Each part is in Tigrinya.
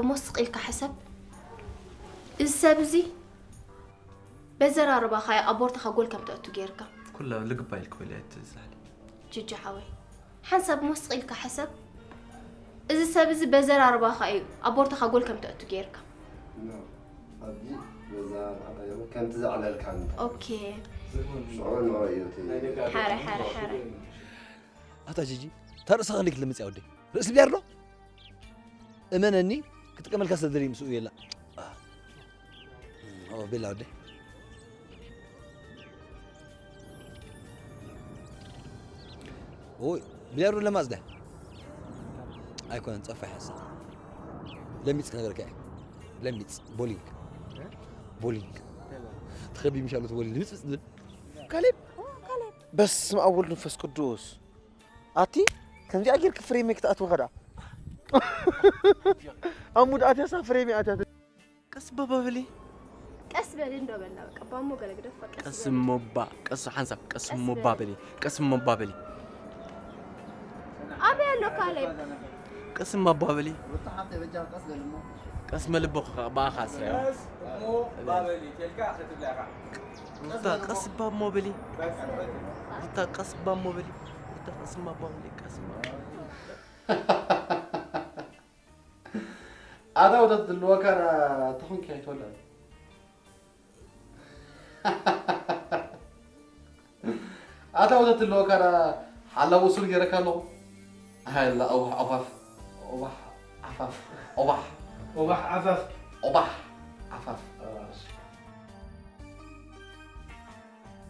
እሞ ስቕ ኢልካ ሕሰብ። እዚ ሰብ እዚ በዘራርባኻ እዩ ኣብ ቦርታኻ ጎል ከም ተእቱ ጌርካ። ኩላ ልግባ ኢልክ በሊ ኣይትዛሕሊ። ጅጂ ሓወይ፣ ሓንሳብ እሞ ስቕ ኢልካ ሕሰብ። እዚ ሰብ እዚ በዘራርባኻ እዩ ኣብ ቦርታኻ ጎል ከም ተእቱ ጌርካ። ኖ፣ ኣብዚ በዘራርባኻ ከምቲ ዘዕለልካኒ። ኦኬ። ሽዑ ንዕኡ እዩ እቲ ሓረ፣ ሓረ፣ ሓረ። ኣታ ጂጂ፣ እታ ርእስኻ ክንደይ ክትልምጽ እያ ወደይ? ርእሲ ቢያርዶ? እመነኒ፣ ክጥቀመልካ ስለ ደልዩ ምስኡ የላ። ኦ፣ ቤላ ወደይ። ኦይ፣ ቢያርዶ ለማጽ ዳ? ኣይኮነን፣ ጸፋሕ ሓሳ። ለሚጽ ክነገርካ እየ። ለሚጽ፣ ቦሊንግ። ቦሊንግ። ትኸቢ ምሻሉ ትቦሊንግ፣ ልምጽ ዝብል። ካሌብ? ኦ፣ ካሌብ። በስመ ኣብ ወልድ መንፈስ ቅዱስ። ኣቲ ከምዚኣ ጌርክ ፍሬመይ ክትኣትወኻ ደኣ። ኣብ ሙድ ኣትያሳ ፍሬመይ ኣትያት። ቀስ ባባ በሊ። ቀስ በሊ እንዶ በላ፣ በቃ፣ ባሞ ገለ ግደፋ፣ ቀስ ቀስ በሊ። ሞባ፣ ቀስ ሓንሳብ፣ ቀስ ቀስ ሞባ በሊ። በሊ፣ ቀስ ሞባ በሊ። ኣበይ ኣሎ ካሌብ? ቀስ ሞባ በሊ። ሩታ ሓፍተይ በጃ ቀስ በሊ እሞ። ቀስ መልቦ ከ-፣ ብኣኻ ስረ። ቀስ ሞባ በሊ፣ ተልካ ክትብላ ኢኻ። ሩታ ቀስ ባሞ በሊ። ሩታ ቀስ ባሞ በሊ። ሩታ ቀስ ማባ በሊ፣ ቀስ ማ-፣ ኣታ ወተት ድልወካ ዳ ተኹንኪ ኣይትወልዕን። ኣታ ወተት ድልወካ ዳ ሓላዊ ሱር ገይረካ ኣለኹ። ኣሃላ፣ ኦባሕ ዓፋፍ። ኦባሕ ዓፋፍ። ኦባሕ። ኦባሕ ዓፋፍ። ኦባሕ ዓፋፍ።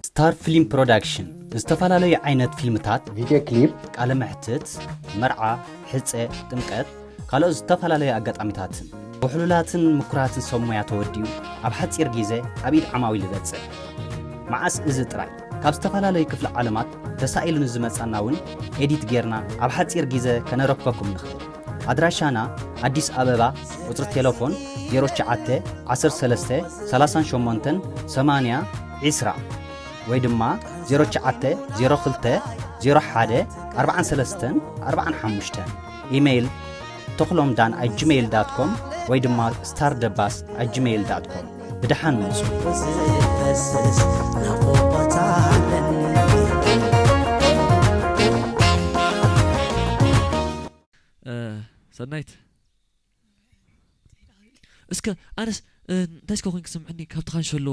ስታር ፊልም ፕሮዳክሽን ዝተፈላለዩ ዓይነት ፊልምታት፣ ቪድዮ ክሊፕ፣ ቃለ መሕትት፣ መርዓ፣ ሕጸ፣ ጥምቀት፣ ካልኦት ዝተፈላለዩ ኣጋጣሚታትን። ውሕሉላትን ምኩራትን ሰብ ሞያ ተወዲኡ ኣብ ሓጺር ግዜ ኣብ ኢድ ዓማዊል ይበጽሕ። መዓስ እዚ ጥራይ፣ ካብ ዝተፈላለዩ ክፍለ ዓለማት ተሳኢሉ ንዝመጻና እውን ኤዲት ጌርና ኣብ ሓጺር ግዜ ከነረክበኩም ንኽእል። ኣድራሻና ኣዲስ ኣበባ፣ ቁጽሪ ቴሌፎን ዜሮ ትሽዓተ፣ ዓሰርተ ሰለስተ፣ ሰላሳን ሸሞንተን፣ ሰማንያ፣ ዒስራ ወይ ድማ ዜሮ ትሽዓተ፣ ዜሮ ክልተ፣ ዜሮ ሓደ፣ ኣርባዓን ሰለስተን፣ ኣርባዓን ሓሙሽተን። ኢሜይል ተኽሎም ዳን ኣት ጂሜይል ዳት ኮም ወይ ድማ ስታር ደባስ ኣት ጂሜይል ዳት ኮም። ብደሓን ምጹ። ዝፈስስ ናፍቆት ኣለኒ። እ፣ ሰናይት፣ እስከ ኣነስ፣ እ፣ እንታይ እስከ ኮይንክ ስምዕኒ፣ ካብቲ ካንሸሎ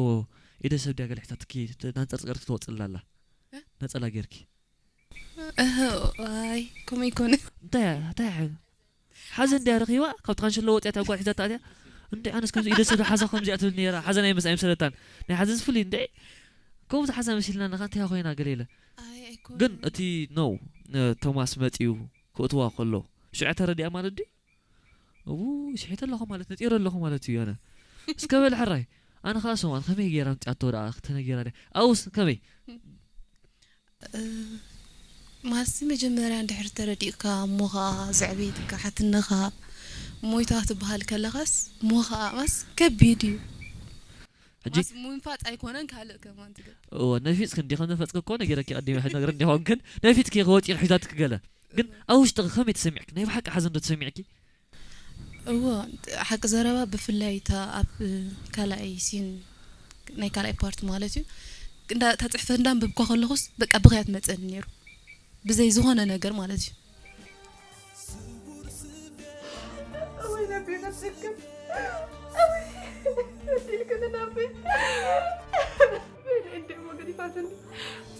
ኢደ ሰብ ድያ ገለ ሒዛትኪ፣ ተ-፣ ናንጸርጸርኪ ትወጽእ ኣላ። እ? ነጸላ ጌርኪ። እህ፣ ኣይ፣ ከምኡ ኣይኮነ። እንታይ እያ፣ እንታይ እያ? ሓዘን ድያ ረኺባ? ካብቲ ካንሸሎ ወጽያ እታ ጓል ሒዛታ ኣትያ? እንዴ፣ ኣነስ ከምዚ ኢደ ሰብ ሓዛ ከምዚኣ ትብል ነይራ። ሓዘን ኣይመስ-፣ ኣይምሰለታን። ናይ ሓዘን ፍሉይ እንዴ? ከምኡ ዝሓዛ መሲልና፣ ንኻ እንታይ ኮይና ገለ ኢለ። ኣይ፣ ኣይኮነ። ግን እቲ ነው፣ እ፣ ቶማስ መጺኡ ክእትዋ ከሎ፣ ሽዑ ተረዲኣ ማለት ድዩ? እዉ፣ ስሒተ ኣለኹ ማለት፣ ነጢረ ኣለኹ ማለት እዩ ኣነ። እስከ በል ሕራይ፣ ኣነ ኸኣ ሰማን ከመይ ገይራ ኣምጺኣቶ ደኣ ክተነጊራ ድያ? ኣውስ ከመይ? እ፣ ማለትሲ መጀመርያ እንድሕር ተረዲእካ፣ እሞ ኸኣ ዘዕበየትካ ሓትነኻ ሞይታ ክትበሃል ከለኻስ፣ እሞ ኸኣ ማስ ከቢድ እዩ። ሕጂ ማስ ምንፋጽ ኣይኮነን፣ ካልእ ከማን ትገብር። እወ፣ ነፊጽኪ እንዲኺ፣ ነፈጽኪ እኮ ነጊረኪ ቀዲመ፣ ሕጂ ነገር እንዲኾን ግን ነፊጽኪ ክወጺ ሒዛትኪ ገለ። ግን ኣብ ውሽጥኺ ከመይ ተሰሚዕኪ? ናይ ብሓቂ ሓዘን ዶ ተሰሚዕኪ? እወ፣ ሓቂ ዘረባ ብፍላይ እታ ኣብ ካልኣይ ሲን፣ ናይ ካልኣይ ፓርት ማለት እዩ። እንዳ-፣ እታ ጽሕፈት እንዳንበብኳ ከለኹስ በቃ ብኽያ ትመጸኒ ነይሩ። ብዘይ ዝኾነ ነገር ማለት እዩ። እወይ ነቢ ነብሰክም። እወይ በዲልክኒ ነቢ። በይነ እንደ እሞ ገዲፋትኒ።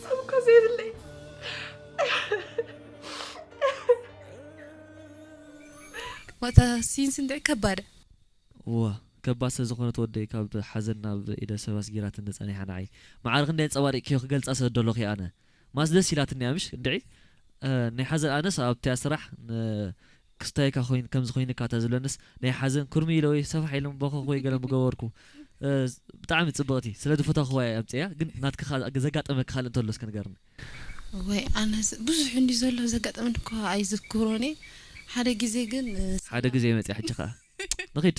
ሰብ እኮ ዘይብለይ። ዋታ ሲንስ እንታይ ከባድ። እዋ፣ ከባድ ስለ ዝኾነት ወደይ ካብ ሓዘን ናብ ኢደ ሰብ ኣስጊራትኒ ጸኒሓ ንዓይ። ማዕረ ክንደይ ኣንጸባሪቕክዮ ክገልጻ ስለ ዝደለኹ እየ ኣነ። ማስ ደስ ኢላትኒ እያ ምሽ እንድዒ። እ፣ ናይ ሓዘን ኣነስ ኣብቲ ስራሕ ን-፣ ክስታየካ ኮይን-፣ ከምዚ ኮይንካ እታ ዝብለንስ ናይ ሓዘን ኩርሚ ኢለ ወይ ሰፋሕ ኢለ ምበኸኹ ወይ ገለ ምገበርኩ። እ፣ ብጣዕሚ ጽብቕቲ፣ ስለ ዝፈተኽዋ እየ ኣምጽእያ፣ ግን ናትኪ ኻል-፣ ዘጋጠመኪ ካልእ እንተሎ እስከ ንገርኒ። ወይ ኣነስ ብዙሕ እንዲ ዘሎ ዘጋጠመኒ እኮ ኣይዝክሮን እየ። ሓደ ግዜ ግን፣ እ፣ ሓደ ግዜ መጽያ ሕጂ ኸኣ። ንኺድ።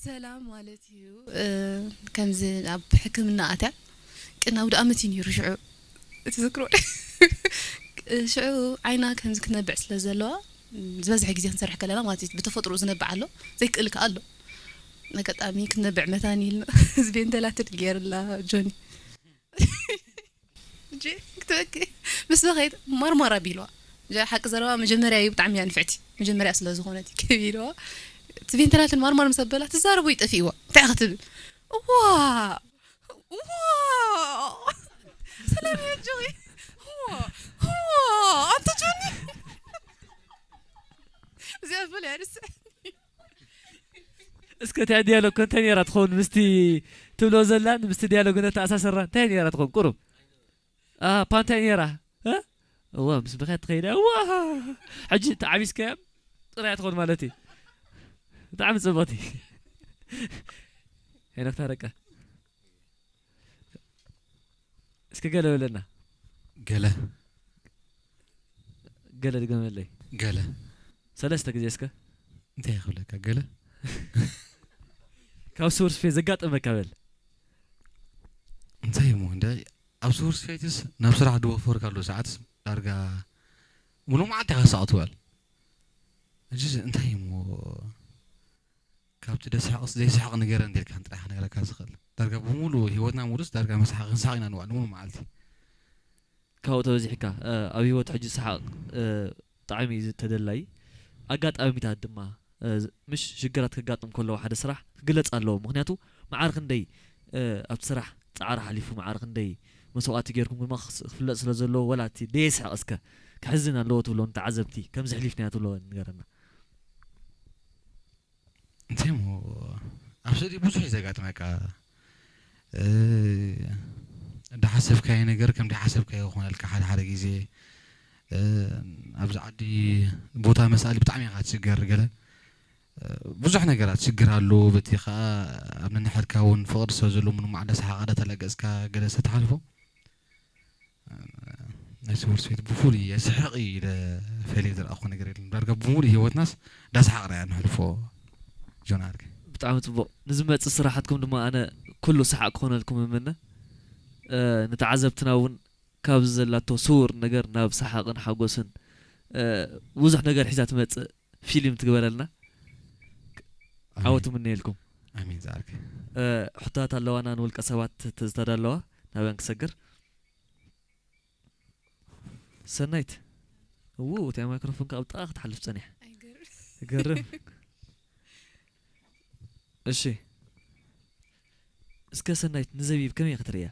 ሰላም ማለት እዩ፣ እ፣ ከምዚ ኣብ ሕክምና ኣትያ፣ ቅን ኣውደ ኣመት እዩ ነይሩ ሽዑ። ትዝክሮ? ሽዑ ዓይና ከምዚ ክትነብዕ ስለ ዘለዋ፣ ዝበዝሐ ግዜ ክንሰርሕ ከለና ማለት እዩ። ብተፈጥሮ ዝነብዕ ኣሎ፣ ዘይክእል ከኣ ኣሎ። ኣጋጣሚ ክትነብዕ መታን ኢልና እዚ ቬንተላተር ገይርላ ጆኒ። እጂ ክትበኪ ምስ በኸይት ማርማር ኣቢልዋ። እዛ ሓቂ ዘረባ መጀመርያ እዩ ብጣዕሚ እያ ንፍዕቲ። መጀመርያ ስለ ዝኾነት እዩ ከቢልዋ። እቲ ቬንተላተር ማርማር ምስ ኣበላ ትዛረቦ ይጠፊእዋ። እንታይ ክትብል? እዋ! እዋ! ሰላም እያ ጆይ። እዋ! እዋ! ኣንተ ጆኒ! እዚኣ ብለ ርስ እስከ እቲኣ ዲያሎግ ከ እንታይ ነይራ ትኸውን? ምስቲ ትብሎ ዘላን ምስቲ ዲያሎግ ነተኣሳሰራ እንታይ ነይራ ትኸውን? ቁሩብ ፓንታይ ነይራ። እዋ ምስ ብኸያ ትኸይዳ እዋ ሕጂ ተዓቢስካያ ጥራያ ትኾን ማለት እዩ። ብጣዕሚ ጽብቕቲ ሄኖክ ታረቀ። እስኪ ገለ በለና። ገለ ገለ ድገመለይ። ገለ ሰለስተ ግዜ እስከ። እንታይ ክብለካ ገለ ካብ ስውር ስፌት ዘጋጠመካ በል። እንታይ እሞ እንደ ኣብ ስውር ስፌትስ ናብ ስራሕ ድወፈርካሉ ሰዓትስ ዳርጋ ሙሉ መዓልቲ ኢኻ ትስሕቕ ትውዕል። ሕጂ እንታይ እሞ ካብቲ ደስሕቕስ ዘይስሕቕ ንገረኒ እንተልካ ጥራሕ ክነግረካ ዝኽእል። ዳርጋ ብሙሉ ህይወትና ሙሉስ ዳርጋ ምስሓቕ ክንስሓቕ ኢና ንውዕል ሙሉ መዓልቲ። ካብኡ ተበዚሕካ ኣብ ህይወት ሕጂ ሰሓቕ ብጣዕሚ እዩ ተደላዪ። ኣጋጣሚታት ድማ ምሽ ሽግራት ከጋጥም ከለዎ ሓደ ስራሕ ክግለፅ ኣለዎ። ምክንያቱ መዓር ክንደይ ኣብቲ ስራሕ ፃዕሪ ሓሊፉ መዓር ክንደይ መስዋእቲ ጌርኩም ድማ ክፍለጥ ስለ ዘለዎ ወላ እቲ ደየስሕቕ እስከ ክሕዝን ኣለዎ ትብሎ ንተዓዘብቲ ከምዚ ሕሊፍናዮ ትብሎ ንገረና። እንታይ እሞ ኣብ ስእሊ ብዙሕ እዩ ዘጋጥመካ። ዳሓሰብካዮ ነገር ከም ዳሓሰብካዮ ክኾነልካ ሓደ ሓደ ግዜ ኣብዚ ዓዲ ቦታ መስኣሊ ብጣዕሚ ኢኻ ትሽገር ገለ ብዙሕ ነገራት ሽግር ኣሎ። በቲ ከዓ ኣብ ነንሕድካ እውን ፍቕሪ ሰብ ዘሎ ምንም ዓደ ሰሓቕ ዓደ ተለገፅካ ገለ ዝተሓልፎ ናይ ስውር ስፌት ብፍሉይ የስሕቕ እዩ ኢለ ፈለየ ዝረኣኹ ነገር የለን። ዳርጋ ብሙሉእ ህይወትናስ ዳሰሓቕና ኢና ነሕልፎ። ጆን ዓርከይ ብጣዕሚ ፅቡቕ። ንዝመፅእ ስራሓትኩም ድማ ኣነ ኩሉ ሰሓቕ ክኾነልኩም እምነ። ንተዓዘብትና እውን ካብዚ ዘላቶ ስውር ነገር ናብ ሰሓቕን ሓጎስን ብዙሕ ነገር ሒዛ ትመፅእ ፊልም ትግበረልና። ዓወት እምነየልኩም። ኣሜን ዝዓርከይ። ሕቶታት ኣለዋና ንውልቀ ሰባት ዝተዳለዋ ናበን ክሰግር። ሰናይት እው እቲኣ ማይክሮፎን ካብ ጥቓ ክትሓልፍ ጸኒሓ። ይገርም። እሺ እስከ ሰናይት ንዘቢብ ከመይ ክትርእያ?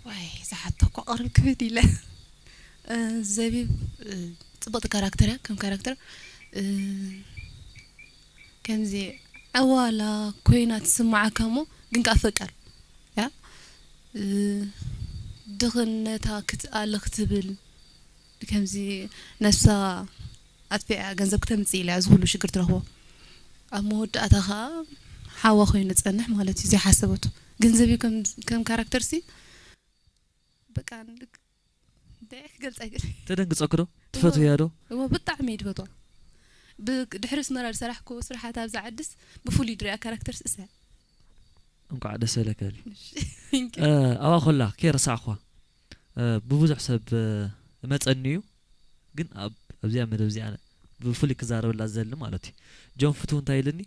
ዋይ ዝሓቶ እኮ ቅርብ ክብድ ኢለ ዘቢብ ጽብቕቲ ካራክተር እያ ከም ካራክተር ከምዚ ዕዋላ ኮይና ትስምዓካ እሞ ግን ከዓ ፈቃር እያ ድኽነታ ክትኣሊ ክትብል ከምዚ ነብሳ ኣጥፊኣ ገንዘብ ክተምፅእ ኢላ እዚ ኩሉ ሽግር ትረኽቦ ኣብ መወዳእታ ከዓ ሓዋ ኮይኑ ዝፀንሕ ማለት እዩ ዘይሓሰበቶ ግን ዘቢብ ከም ካራክተር ሲ በቃ እንታይ ክገልፃ ይግል ተደንግፀኩ ዶ ትፈትውያ ዶ እዎ ብጣዕሚ እዩ ድፈትዋ ድሕሪ ስመራ ዝሰራሕኩ ስራሓት ኣብዛ ዓድስ ብፍሉይ ድሪያ ካራክተርስ እሳ እንኳዕ ደስ በለካ ሊ ኣብኣ ኮላ ከይረሳዕኳ ብብዙሕ ሰብ መፀኒ እዩ ግን ኣብዚኣ መደብ እዚኣ ብፍሉይ ክዛረበላ ዝደሊ ማለት እዩ ጆን ፍትው እንታይ ኢልኒ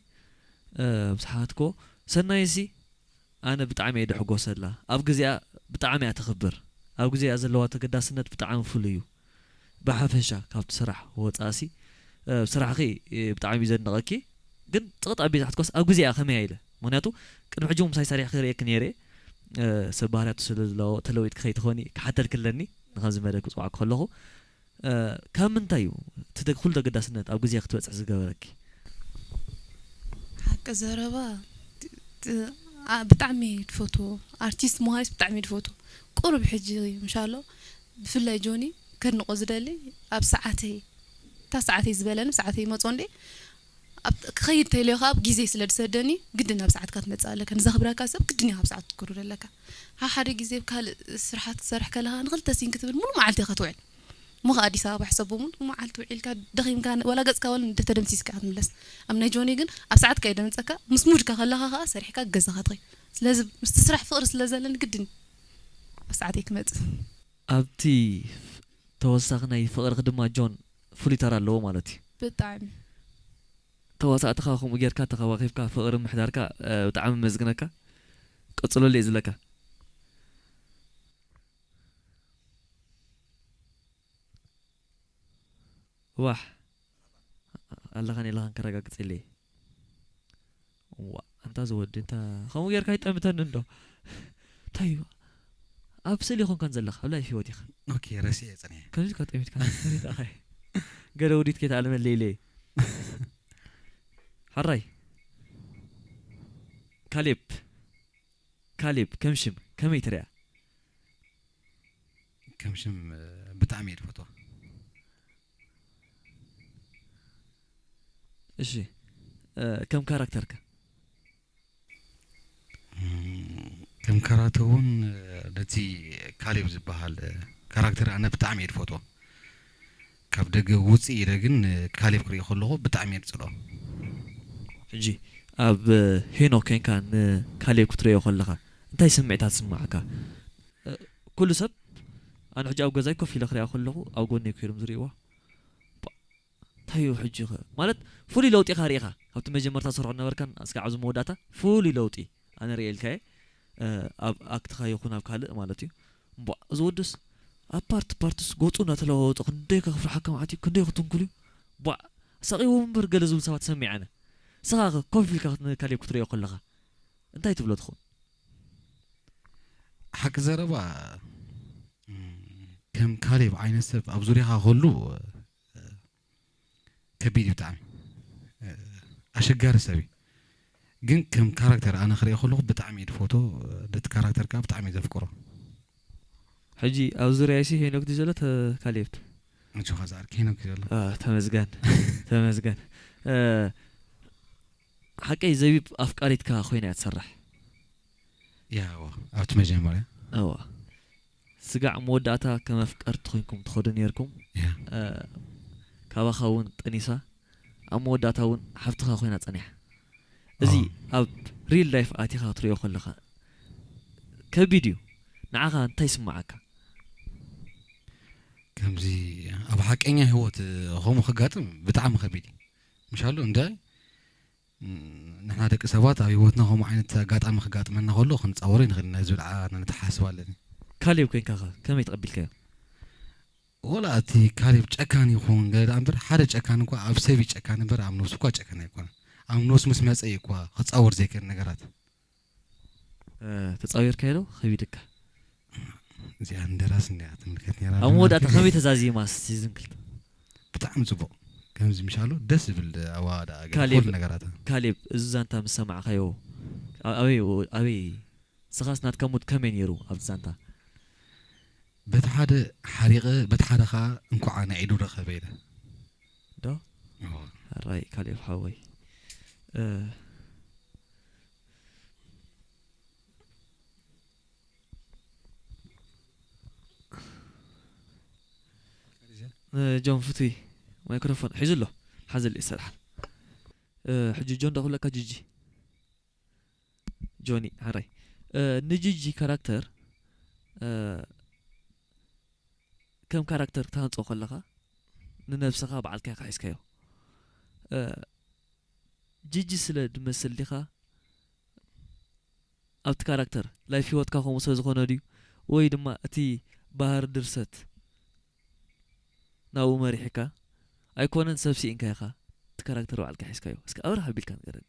ምስ ሓትኮ ሰናይሲ ኣነ ብጣዕሚ እየ ድሕጎሰላ ኣብ ግዚኣ ብጣዕሚ እያ ተኽብር ኣብ ግዚኣ ዘለዋ ተገዳስነት ብጣዕሚ ፍሉይ እዩ ብሓፈሻ ካብቲ ስራሕ ወፃእሲ ስራሕኺ ብጣዕሚ እዩ ዘድንቐኪ ግን ጥቕጥ ኣቢልካ ክትኮስ ኣብ ግዚኣ ከመይ ኢለ ምክንያቱ ቅድሚ ሕጂ ምሳይ ሰሪሕኪ ርእየኪ ነይረ ሰብ ባህርያቱ ስለ ዘለዎ ተለዊጥኪ ከይትኾኒ ክሓተልኪ ኣለኒ ንኸዚ መደብ ክፅዋዕኪ ከለኹ ካብ ምንታይ እዩ እቲ ኩሉ ተገዳስነት ኣብ ግዜ ክትበፅሒ ዝገበረኪ? ሓቂ ዘረባ ብጣዕሚ ትፈትዎ ኣርቲስት ምዃንስ ብጣዕሚ ትፈትዎ ቁሩብ ሕጂ ምሻሎ ብፍላይ ጆኒ ከድንቆ ዝደሊ ኣብ ሰዓተይ እታ ሰዓተይ ዝበለኒ ሰዓተይ ይመፆ እንዴ ክኸይድ ተይለዮ ከዓ ግዜ ስለ ዝሰደኒ ግድን ናብ ሰዓትካ ትመፅእ ኣለካ ንዘኽብረካ ሰብ ግድን ኢኻ ኣብ ሰዓት ክትኩርር ኣለካ ሓደ ግዜ ካልእ ስራሓት ክትሰርሕ ከለኻ ንክልተ ሲን ክትብል ሙሉ መዓልቲ ኢኻ ትውዕል እሞ ከዓ ኣዲስ ኣበባ ሕሰቦ ሙሉ መዓልቲ ውዒልካ ደኺምካ ዋላ ገፅካ ወላ እንተተደምሲስካ ክትምለስ ኣብ ናይ ጆኒ ግን ኣብ ሰዓትካ እዩ ደምፀካ ምስ ሙድካ ከለኻ ከዓ ሰሪሕካ ገዛኻ ትኸይድ ስለዚ ምስቲ ስራሕ ፍቕሪ ስለ ዘለኒ ግድን ኣብ ሰዓተይ ክመፅእ ኣብቲ ተወሳኺ ናይ ፍቕርኺ ድማ ጆን ፍሉይ ተራ ኣለዎ ማለት እዩ። ብጣዕሚ ተዋሳእትኻ ከምኡ ጌርካ ተኸባኺብካ ፍቕሪ ምሕዳርካ፣ እ፣ ብጣዕሚ መዝግነካ። ቀጽለሉ እየ ዝብለካ። ዋሕ ኣለኻን የለኻን ከረጋግጽ ኢለ እየ። ዋ ኣንታ ዝወዲ እንታ ከምኡ ጌርካ ይጠምተኒ እንዶ እንታይ እዩ? ኣብ ስእሊ ይኾንካን ዘለኻ ኣብ ላይፍ ህይወት ኢኻ። ኦኬ ረሲኤ ጸኒሐ። ከምዚ ኢልካ ጠሚትካ ሪጣኻ ገለ ውዲት ከይተኣልመለ ኢለ እየ። ሓራይ ካሌብ ካሌብ ከም ሽም ከመይ ትሪኣ? ከም ሽም ብጣዕሚ እየ ዝፈትዋ። እሺ፣ ከም ካራክተር ከ? ከም ካራክተር እውን ነቲ ካሌብ ዝበሃል ካራክተር ኣነ ብጣዕሚ እየ ዝፈትዎ። ካብ ደገ ውፅእ ኢለ ግን ካሌብ ክርኢ ከለኹ ብጣዕሚ እየ ዝፅልኦ። ሕጂ ኣብ ሄኖክ ኮይንካ ንካሌብ ክትርእዮ ከለኻ እንታይ ስምዒታት ዝስምዓካ? ኩሉ ሰብ ኣነ ሕጂ ኣብ ገዛይ ኮፍ ኢለ ክሪኣ ከለኹ ኣብ ጎነይ ኮይኖም ዝርእይዋ እንታይ እዩ ሕጂ ኸ ማለት ፍሉይ ለውጢ ኢኻ ርኢኻ ካብቲ መጀመርታ ዝሰርሖ ነበርካን እስካዕ ኣብዚ መወዳእታ ፍሉይ ለውጢ ኣነ ርእየ ኢልካየ ኣብ ኣክትኻ ይኹን ኣብ ካልእ ማለት እዩ እምቧ እዚ ወድስ ኣብ ፓርት ፓርትስ ገፁ እናተለዋወጠ ክንደይ ከፍርሓካ ማለት እዩ ክንደይ ክትንኩል እዩ ቧዕ ሳቂዎም እምበር ገለ ዝብሉ ሰባት ሰሚዐ ኣነ ንስኻ ኸ ኮፍ ኢልካ ንካሌብ ክትርእዮ ከለኻ እንታይ ትብሎ ትኸውን ሓቂ ዘረባ ከም ካሌብ ዓይነት ሰብ ኣብ ዙርያኻ ከሉ ከቢድ እዩ ብጣዕሚ ኣሸጋሪ ሰብ እዩ ግን ከም ካራክተር ኣነ ክሪኦ ከለኩ ብጣዕሚ እዩ ዝፎቶ ነቲ ካራክተር ከዓ ብጣዕሚ እዩ ዘፍቅሮ ሕጂ ኣብ ዙርያ ሲ ሄኖክ ድዩ ዘሎ ካሌብ ንጆኻ ዝኣርክ ሄኖክ እዩ ዘሎ ተመዝገን ተመዝገን ሓቀይ ዘቢብ ኣፍቃሪትካ ኮይና እያ ትሰርሕ ያዎ ኣብቲ መጀመርያ እዋ ስጋዕ መወዳእታ ከም ኣፍቀርቲ ኮይንኩም ትኸዱ ነይርኩም ያ ካባኻ እውን ጠኒሳ ኣብ መወዳእታ እውን ሓፍትኻ ኮይና ጸኒሓ እዚ ኣብ ሪል ላይፍ ኣቲኻ ክትሪኦ ከለኻ ከቢድ እዩ ንዓኻ እንታይ ይስምዓካ ከምዚ ኣብ ሓቀኛ ህይወት ከምኡ ከጋጥም ብጣዕሚ ከቢድ እዩ ምሻሉ እንደ ንሕና ደቂ ሰባት ኣብ ህይወትና ከምኡ ዓይነት ኣጋጣሚ ክጋጥመና ከሎ ክንፃወሮ ይንኽእል ኢና ዝብል ዓና ንተሓስብ ኣለኒ ካሌብ ኮይንካ ኸ ከመይ ተቐቢልካዮ ወላ እቲ ካሌብ ጨካን ይኹን ገለ ደኣ እምበር ሓደ ጨካን እኳ ኣብ ሰብ እዩ ጨካን እምበር ኣብ ነብሱ እኳ ጨካን ኣይኮነን ኣብ ነብሱ ምስ መፀ እዩ እኳ ክፃወር ዘይክእል ነገራት ተፃዊርካዮ ዶ ከቢድካ እዚኣ ንደራሲ እንዲያ ትምልከት ነራ ኣብ መወዳእታ ከመይ ተዛዚማ ሲዝን ክልተ ብጣዕሚ ፅቡቅ ከምዚ ምሻሉ ደስ ዝብል ኣዋዳ ካሌብ- ኩሉ ነገራታ ካሌብ እዚ ዛንታ ምስ ሰማዕካዮ ኣበይ ኣበይ ስኻስ ናትካ ሙድ ከመይ ነይሩ ኣብዚ ዛንታ በቲ ሓደ ሓሪቐ በቲ ሓደ ከዓ እንኳዓ ናይ ኢዱ ረኸበ ኢለ ዶ ኣራይ ካሌብ ሓወይ እ፣ እ፣ ጆን ፍትዊ ማይክሮፎን ሒዙ ኣሎ ሓዘል ይሰርሓል እ፣ ሕጂ ጆን ዶ ክብለካ ጂጂ ጆኒ ሓራይ እ፣ ንጂጂ ካራክተር እ፣ ከም ካራክተር ክትሃንፆ ከለኻ ንነብስኻ በዓልካ ኢኻ ሒዝካዮ እ፣ ጂጂ ስለ ድመስል ዲኻ ኣብቲ ካራክተር ላይፍ ሂወትካ ከምኡ ስለ ዝኾነ ድዩ ወይ ድማ እቲ ባህሪ ድርሰት ናብኡ መሪሕካ ኣይኮነን ሰብ ስኢንካ ኢኻ እቲ ካራክተር ባዕልካ ሒዝካዮ እስኪ ኣብርህ ኣቢልካ ንገረኒ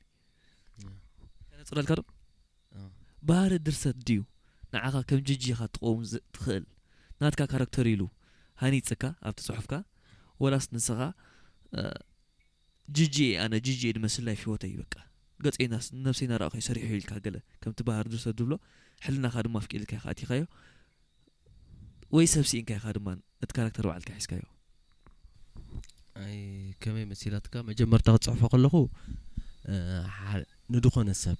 ከነፅረልካ ዶ ባህሪ ድርሰት ድዩ ንዓኻ ከም ጂጂ ኢኻ ትቐውም ትኽእል ናትካ ካራክተር ኢሉ ሃኒፅካ ኣብቲ ፅሑፍካ ወላስ ንስኻ ጂጂ ኣነ ጂጂ ድመስል ላይፍ ህይወተይ በቃ ገፀይ ነብሰይ ናረኣኹ ሰሪሑ ኢልካ ገለ ከምቲ ባህር ድርሰት ዝብሎ ሕልናኻ ድማ ኣፍቂድልካ ኢኻ ኣቲኻዮ ወይ ሰብ ስኢንካ ኢኻ ድማ እቲ ካራክተር ባዕልካ ሒዝካዮ ኣይ ከመይ መሲላትካ መጀመርታ ክፅሕፎ ከለኹ ንድኾነ ሰብ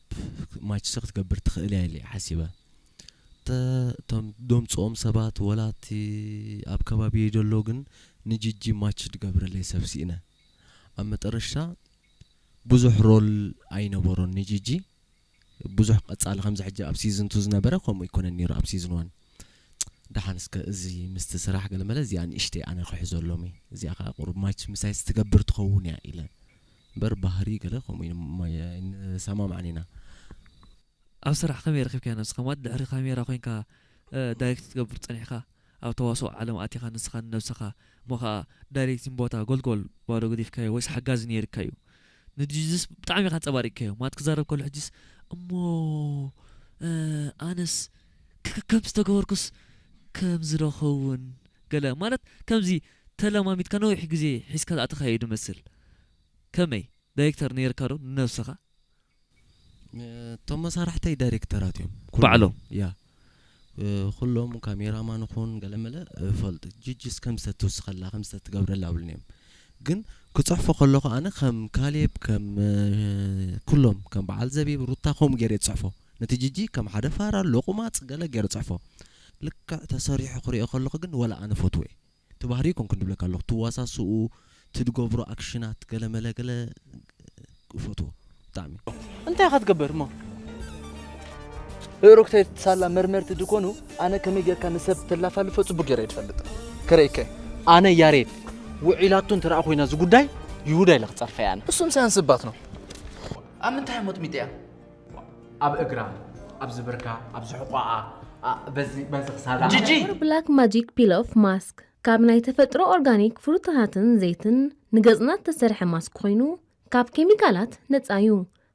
ማችስ ክትገብር ትኽእል እያ ኢለ ሓሲበ እቶም ዶምፅኦም ሰባት ወላ እቲ ኣብ ከባቢ ዘሎ ግን ንጂጂ ማች ድገብረለይ ሰብ ስኢነ ኣብ መጠረሽታ ብዙሕ ሮል ኣይነበሮን ንጂጂ ብዙሕ ቀፃሊ ከምዚ ሕጂ ኣብ ሲዝን ቱ ዝነበረ ከምኡ ይኮነን ነይሩ ኣብ ሲዝን ዋን ደሓን እስከ እዚ ምስቲ ስራሕ ገለ መለ እዚኣ ንእሽተይ ኣነ ክሕዘሎም እየ፣ እዚኣ ከዓ ቁሩብ ማች ምሳይ ትገብር ትኸውን እያ ኢለ። እምበር ባህሪ ገለ ከምኡ ኢሉ ማ-፣ ንሰማማዕን ኢና። ኣብ ስራሕ ከመይ ረኺብካያ ነብስኻ? ማለት ድሕሪ ካሜራ ኮይንካ፣ እ፣ ዳይሬክት ክትገብር ጸኒሕካ፣ ኣብ ተዋስኦ ዓለም ኣቲኻ ንስኻ ንነብስኻ፣ እሞ ኸኣ ዳይሬክቲንግ ቦታ ጎልጎል ባዶ ገዲፍካዮ ወይስ ሓጋዚ ነይርካዩ? ንጂጂስ ብጣዕሚ ኢኻ ኣንጸባሪቕካዮ። ማለት ክዛረብ ከሎ ሕጂስ፣ እሞ፣ እ፣ ኣነስ ክ-፣ ክ-፣ ከምዚ ተገበርኩስ ከምዚ ዶ ኸውን? ገለ ማለት ከምዚ ተለማሚድካ ነዊሕ ግዜ ሒዝካ ዝኣተኻዮ እዩ ዝመስል። ከመይ? ዳይሬክተር ነይርካ ዶ ንነብስኻ? እቶም መሳርሕተይ ዳይሬክተራት እዮም። ኩሎም። ባዕሎም? ያ። እ፣ ኩሎም ካሜራማን ይኹን ገለመለ እፈልጥ። ጂጂስ ከም ዝተትውስኸላ፣ ከም ዝተትገብረላ ኣብሉኒ እዮም። ግን ክጽሕፎ ከለኹ ኣነ ከም ካሌብ፣ ከም፣ እ፣ ኩሎም፣ ከም በዓል ዘቢብ፣ ሩታ ከምኡ ገይረ እየ ዝጽሕፎ። ነቲ ጂጂ ከም ሓደ ፋራ፣ ሎቑማጽ ገለ ገይረ እጽሕፎ። ልክዕ ተሰሪሑ ክሪኦ ከለኹ ግን ወላ ኣነ ፈትዎ እየ። እቲ ባህሪ ይኮንኩ ንብለካ ኣለኹ። ትዋሳስኡ፣ ትድገብሮ ኣክሽናት ገለ መለ ገለ እፈትዎ ብጣዕሚ። እንታይ ኢኻ ትገብር እሞ? እእሩክተይ ሳላ መርመርቲ ድኮኑ፣ ኣነ ከመይ ጌርካ ንሰብ ተላፋልፎ ጽቡቅ ጌረ እየ ዝፈልጥ። ከረይከ። ኣነ ያሬድ፣ ውዒላቱ እንተ ደኣ ኮይና እዚ ጉዳይ፣ ይሁዳ ኢለ ክጸርፈያ ኣነ። እሱም ሳያንስ ባት ነው። ኣብ ምንታይ ሞጥሚጥያ? ኣብ እግራ፣ ኣብ ዝብርካ፣ ኣብ ዝሕቋኣ፣ ኣ-፣ በዚ፣ በዚ ክሳዳ። ጂጂ! ብላክ ማጂክ ፒል ኦፍ ማስክ ካብ ናይ ተፈጥሮ ኦርጋኒክ ፍሩታታትን ዘይትን ንገጽና እተሰርሐ ማስክ ኮይኑ፣ ካብ ኬሚካላት ነጻ እዩ።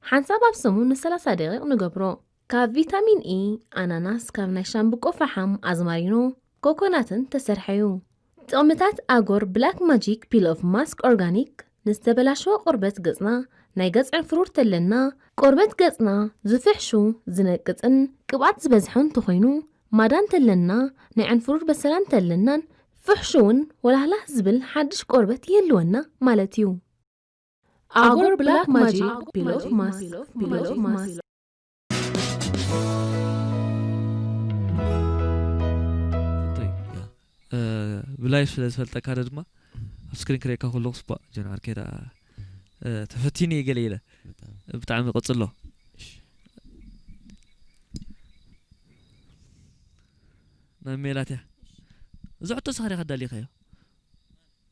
ሓንሳብ ኣብ ሰሙን ንሰላሳ ደቂቕ ንገብሮ። ካብ ቪታሚን ኢ፣ ኣናናስ፣ ካብ ናይ ሻምብቆ ፈሓም፣ ኣዝማሪኖ፣ ኮኮናትን ተሰርሐ እዩ። ጥቕምታት ኣጎር ብላክ ማጂክ ፒል ኦፍ ማስክ ኦርጋኒክ ንዝተበላሸወ ቆርበት ገጽና፣ ናይ ገጽ ዕንፍሩር ተለና፣ ቆርበት ገጽና ዝፍሕሹ፣ ዝነቅጽን ቅብኣት ዝበዝሖ እንተኾይኑ፣ ማዳ እንተለና፣ ናይ ዕንፍሩር በሰላ እንተለናን ፍሕሹውን ወላህላህ ዝብል ሓድሽ ቆርበት ይህልወና ማለት እዩ። ኣጎር ብላክ ማጂክ ፒል ኦፍ ማስክ፣ ፒል ኦፍ ማስክ። እንታይ? እ፣ ብላይፍ ስለ ዝፈልጠካ ዶ ድማ ኣብ ስክሪን ክርእየካ ከለኹ ስባ ጆን ዓርከይ ደኣ፣ እ፣ ተፈቲኒ እየ ገለ ኢለ። ብጣዕሚ። ብጣዕሚ ቀጽሎ። እሺ። ናይ ሜላት እያ። እዚ ሕቶ ንስኻ ዲኻ ኣዳሊኻዮ?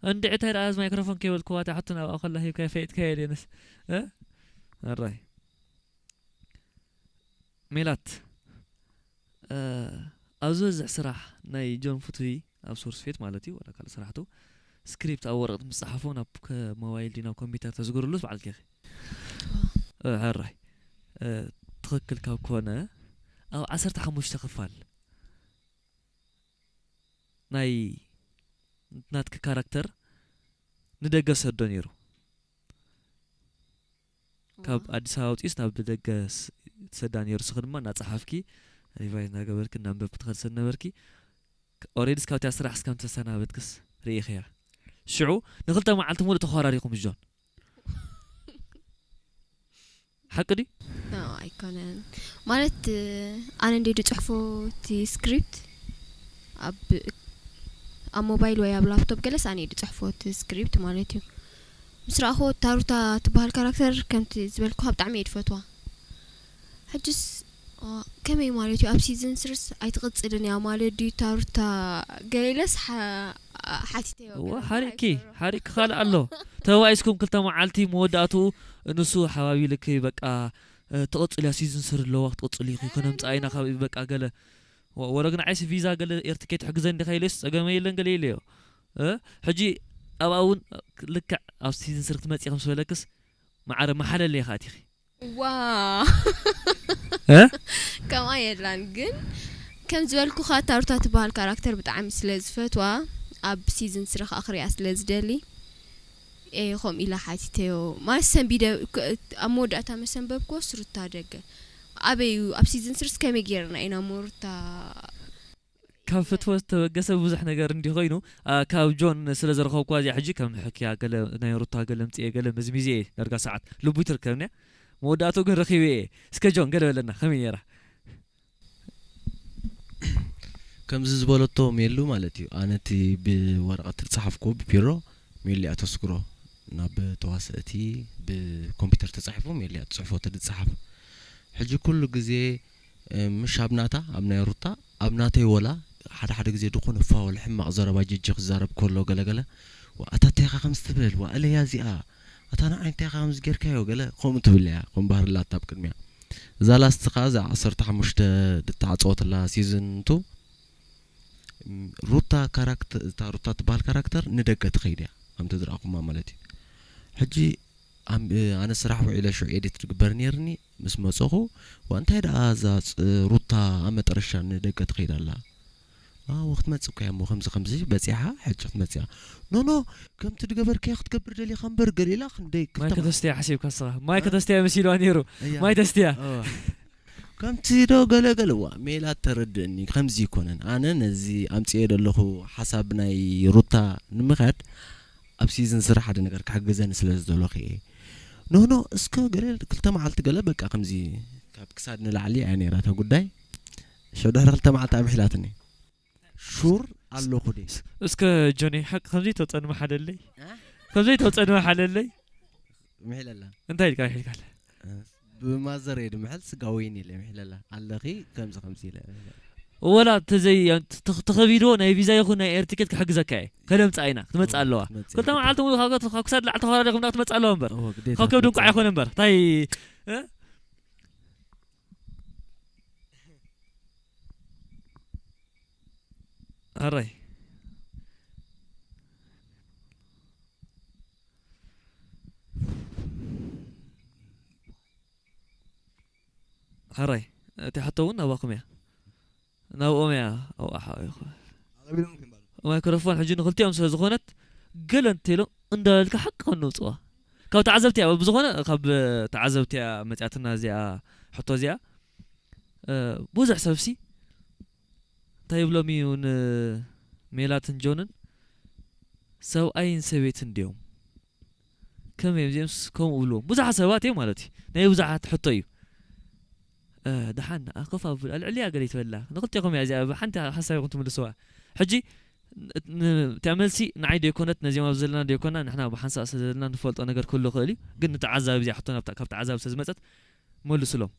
እንድዒ እንታይ ደኣ እዚ ማይክሮፎን ኬብል ክዋታ ሕቶ ናብኣ ከላ ሂብካዮ ፈይጥካዮ ድየንስ? እ? ኣራይ። ሜላት፣ እ፣ ኣብ ዝበዝሕ ስራሕ ናይ ጆን ፍትዊ ኣብ ሶርስ ፌት ማለት እዩ፣ ዋላ ካልእ ስራሕቱ፣ ስክሪፕት ኣብ ወረቐት ምጽሓፎ ናብ ከ-፣ ሞባይል ድዩ ናብ ኮምፒውተር ተዝግርሉስ በዓልኪ ኢኺ? እ፣ ሕራይ። እ፣ ትኽክል ካብ ኮነ፣ ኣብ ዓሰርተ ሓሙሽተ ክፋል ናይ ናትኪ ካራክተር ንደገ ዝሰዶ ነይሩ። ካብ ኣዲስ ኣበባ ኣውጺኡስ ናብ ደገ ስ-፣ ትሰዳ ነይሩ። ንስኺ ድማ እናጸሓፍኪ፣ ሪቫይዝ እናገበርኪ፣ እናንበብኪ ትኸዲ ስለ ዝነበርኪ፣ ኦሬዲ እስካብቲኣ ስራሕ እስከም ተሰናበትክስ ርኢኽያ። ሽዑ ንኽልተ መዓልቲ ሙሉእ ተኾራሪኹም ምስ ጆን። ሓቂ ድዩ? ኖ፣ ኣይኮነን። ማለት፣ ኣነ እንደ ዝጽሕፎ እቲ ስክሪፕት ኣብ፣ ኣብ ሞባይል ወይ ኣብ ላፕቶፕ ገለስ ኣነ እየ ዝጽሕፎ እቲ ስክሪፕት ማለት እዩ። ምስ ረኣኽዎ እታ ሩታ ትበሃል ካራክተር ከምቲ ዝበልኩኻ ብጣዕሚ እየ ዝፈትዋ። ሕጅስ፣ ዋ፣ ከመይ ማለት እዩ? ኣብ ሲዝን ስርስ ኣይትቕጽልን እያ ማለት ድዩ እታ ሩታ? ገለ ኢለስ ሓ-፣ ሓቲተዮ እወ፣ ገለ ሓሪቅኪ፣ ኣይፈርም። ሓሪቅኪ ካልእ ኣሎ። ተባኢስኩም ክልተ መዓልቲ መወዳእትኡ ንሱ ሓባቢልኪ በቃ፣ እ፣ ትቕጽል እያ፣ ሲዝን ስሪ ኣለዋ፣ ክትቕጽል ኢኺ፣ ከነምጽኣ ኢና ካብ በቃ ገለ። ወ-፣ ወረግናዓይስ ቪዛ ገለ ኤር ትኬት ሕግዘኒ ዲኻ ኢለስ ጸገመ የለን ገለ ኢለዮ። እ፣ ሕጂ ኣብኣ እውን ልክዕ ኣብ ሲዝን ስሪ ክትመጺ ከም ዝበለክስ ማዕረ መሓለለ ኢኻ ኣቲኺ። ዋ። እ? ከምኣ የላን፣ ግን ከም ዝበልኩኻ እታ ሩታ ትበሃል ካራክተር ብጣዕሚ ስለ ዝፈትዋ፣ ኣብ ሲዝን ስሪ ኸኣ ክሪኣ ስለ ዝደሊ እየ ከምኡ ኢለ ሓቲተዮ። ማለት ሰንቢደ፣ ክ-፣ ኣብ መወዳእታ መሰንበብክዎስ ሩታ ደገ። ኣበይ እዩ? ኣብ ሲዝን ስሪስ ከመይ ጌርና ኢና እሞ ሩታ ካብ ፍትወት ዝተበገሰ ብዙሕ ነገር እንዲ ኮይኑ፣ ኣ፣ ካብ ጆን ስለ ዝረኸብኩዋ እዚኣ ሕጂ ከም ንሕክያ ገለ ናይ ሩታ ገለ ምጽኤ ገለ መዝሚዜ እየ ዳርጋ ሰዓት ልቡ ይትርከብኒ እያ። መወዳእትኡ ግን ረኺበ እየ። እስከ ጆን ገለ በለና ከመይ ነይራ? ከምዚ ዝበለቶ ሜሉ ማለት እዩ። ኣነ እቲ ብወረቐት ዝጸሓፍኩዎ ብፒሮ ሜሉ እያ ተስግሮ። ናብ ተዋሰእቲ ብኮምፒውተር ተጻሒፉ ሜሉ እያ ትጽሕፎ እቲ ዝጸሓፍ። ሕጂ ኩሉ ግዜ፣ እ፣ ምሽ ኣብ ናታ፣ ኣብ ናይ ሩታ፣ ኣብ ናተይ ወላ ሓደ ሓደ ግዜ ድኾነ ፋውል ሕማቕ ዘረባ ጅጂ ክዛረብ ከሎ ገለ ገለ፣ "ዋ፣ ኣታ እንታይ ኢኻ ከምዚ ትብል? ዋ፣ እለያ እዚኣ፣ ኣታ ንዓይ እንታይ ኢኻ ከምዚ ጌርካዮ?" ገለ ከምኡ ትብል እያ፣ ከም ባህሪ ኣላታ ኣብ ቅድሚያ። እዛ ላስት ከኣ እዛ ዓሰርተ ሓሙሽተ ድተዓጸወትላ ሲዝን ቱ፣ ም፣ ሩታ ካራክተ-፣ እታ ሩታ ትበሃል ካራክተር ንደገ ትኸይድ እያ፣ ከምቲ ዝረኣኹማ ማለት እዩ። ሕጂ ኣም-፣ ኣነ ስራሕ ውዒለ ሽዑ ኤዲት ዝግበር ነይርኒ፣ ምስ መጸኹ፣ "ዋ፣ እንታይ ደኣ እዛ ጽ-፣ ሩታ ኣብ መጠረሻ ንደገ ትኸይድ ኣላ?" "ኣዎ፣ ክትመጽእ እኮ እያ እሞ፣ ከምዚ ከምዚ በጺሓ፣ ሕጂ ክትመጽእ እያ።" "ኖ፣ ኖ፣ ከምቲ ዝገበርካዮ ክትገብር ደሊኻ እምበር፣ ገሊላ ክንደይ ክልተ ማይ መዓልቲ" ከተስትያ ሓሲብካ ንስኻ። ማይ እ? ከተስትያ መሲልዋ ነይሩ። እያ። ማይ ተስትያ። እዋ። ከምቲ ዶ ገለ ገለ፣ እዋ፣ ሜላት ተረድእኒ፣ ከምዚ ይኮነን። ኣነ ነዚ ኣምጽኤ ዘለኹ ሓሳብ ናይ ሩታ ንምኻድ ኣብ ሲዝን ስራሕ ሓደ ነገር ክሕግዘኒ ስለ ዝደለኹ እየ። ኖ፣ ኖ፣ እስከ ገለ ክልተ መዓልቲ ገለ በቃ ከምዚ ካብ ክሳድ ንላዕሊ እያ ነይራ እታ ጉዳይ። ሽዑ ድሕሪ ክልተ መዓልቲ ኣምሒላትኒ። ሹር ኣለኹ ድየ? እስከ ጆኒ፣ ሓቂ ከምዚ ተጸንመ ሓለለይ። እ? ከምዚ ተጸንመ ሓለለይ። ምሒለላ። እንታይ ኢልካ ምሒልካለ? ብማዘር እየ ድምሕል፣ ስጋ ወይኒ ኢለ ምሒለላ። ኣለኺ ከምዚ ከምዚ ኢለ። ወላ ተዘይ-፣ ተ-፣ ተኸቢድዎ ናይ ቪዛ ይኹን ናይ ኤር ቲኬት ክሕግዘካ እየ። ከለምጻ ኢና፣ ክትመጽእ እ፣ ኣለዋ። ክትመጽእ ክልተ እያ። መዓልቲ ሙሉ ካብ ገት-፣ ካብ ክሳድ ላዕሊ ተኸራሪኹም ክትመጽእ ኣለዋ እምበር። እዎ፣ ግዴታ ካብ ከብዲ እንቋዕ ክትመጽእ። ኣይኮነ እምበር። እንታይ፣ እ? ኣራይ። ኣራይ። እቲ ሕቶ እውን ናባኹም እያ። ናብኦም እያ። ኣው፣ ኣሓ፣ ይኹ-፣ ኣቐቢሎምኩም ይባሉ። ማይክሮፎን ሕጂ ንኽልቲኦም ስለ ዝኾነት፣ ገለ እንተኢሎም እንዳበልካ ሓቂ ከነውፅዋ። ካብ ተዓዘብቲ እያ፣ ብዝኾነ ካብ ተዓዘብቲ እያ መፅያትና እዚኣ፣ ሕቶ እዚኣ። እ፣ ብዙሕ ሰብሲ እንታይ ይብሎም እዩ ንሜላትን ጆንን፣ ሰብኣይን ሰበይትን ድዮም? ከመይ እዮም እዚኦምስ ከምኡ ይብልዎም? ብዙሓት ሰባት እዮም ማለት እዩ። ናይ ብዙሓት ሕቶ እዩ። እ፣ ደሓን፣ ኣኸፍ ኣብል፣ ኣልዕልያ ገለ ይትበላ። ንኽልቴኹም እያ እዚኣ፣ ብሓንቲ ሓሳብ ኢኹም ትምልስዋ። ሕጂ፣ ን-፣ ን-፣ እቲኣ መልሲ ንዓይ ዶ ይኮነት፣ ነዚኦም ኣብ ዘለና ዶ ይኮና፣ ንሕና ብሓንሳእ ስለ ዘለና ንፈልጦ ነገር ክህሉ ይኽእል እዩ። ግን ንተዓዛቢ እዚኣ ሕቶ ናብታ፣ ካብ ተዓዛቢ ስለ ዝመጸት፣ መልሱሎም።